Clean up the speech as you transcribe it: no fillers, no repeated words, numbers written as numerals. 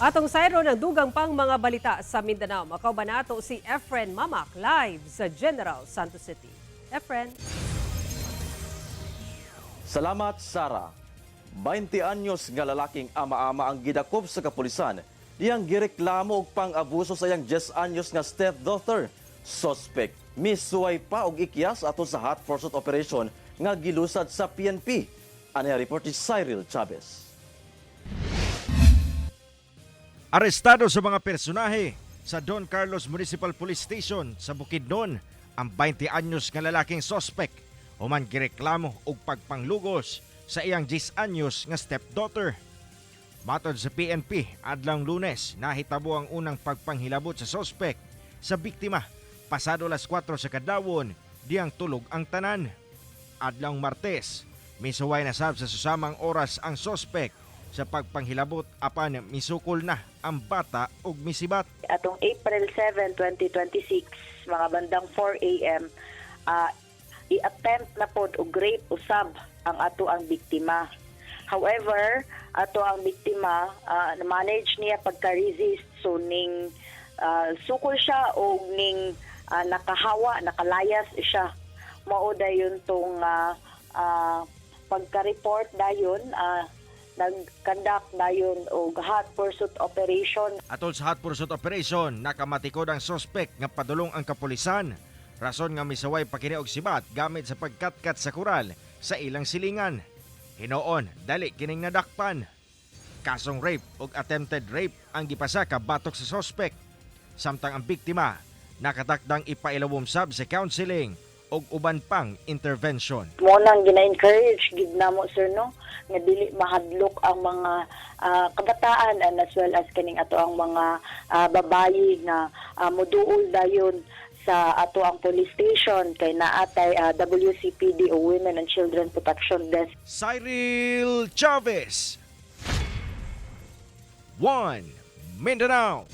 Atong sayro ng dugang pang mga balita sa Mindanao. Makauban nato si Efren Mamak live sa General Santos City. Efren. Salamat, Sara. 20 anyos nga lalaking ama-ama ang gidakop sa kapulisan diyang gireklamo og pang-abuso sa iyang 10 anyos nga stepdaughter. Suspect misuway pa og ikyas ato sa hot pursuit operation nga gilusad sa PNP. Ani ang report ni Cyril Chavez. Arestado sa mga personahe sa Don Carlos Municipal Police Station sa Bukidnon ang 20 anyos nga lalaking sospek human gireklamo og pagpanglugos sa iyang 10 anyos nga stepdaughter. Matod sa PNP, adlawng Lunes, nahitabo ang unang pagpanghilabot sa sospek sa biktima pasado alas 4 sa kadlawon diyang tulog ang tanan. Adlawng Martes, misuway na sab sa susamang oras ang sospek sa pagpanghilabot apan misukol na ang bata ug misibat. Atong April 7, 2026, mga bandang 4 a.m., i-attempt na pod og rape usab ang ato ang biktima. However, ato ang biktima, na-manage niya pagka-resist, so ning sukol siya og ning nakahawa, nakalayas siya. Mao dayon tong pagka-report dayon, nag-conduct dayon og hot pursuit operation. Atol sa hot pursuit operation, nakamatikod ang sospek nga padulong ang kapulisan. Rason nga misaway pa kini og sibat gamit sa pagkatkat sa kural sa ilang silingan. Hinoon, dali kining nadakpan. Kasong rape ug attempted rape ang gipasaka batok sa sospek. Samtang ang biktima nakatakdang ipailawom sab sa counseling ug uban pang intervention. Mo nang gina-encourage gid namo, sir, no, nga dili mahadlok ang mga kabataan and as well as kaning ato ang mga babayi nga moduol dayon sa ato ang police station kay naatay WCPD o Women and Children Protection Desk. Cyril Chavez. 1 Mindanao.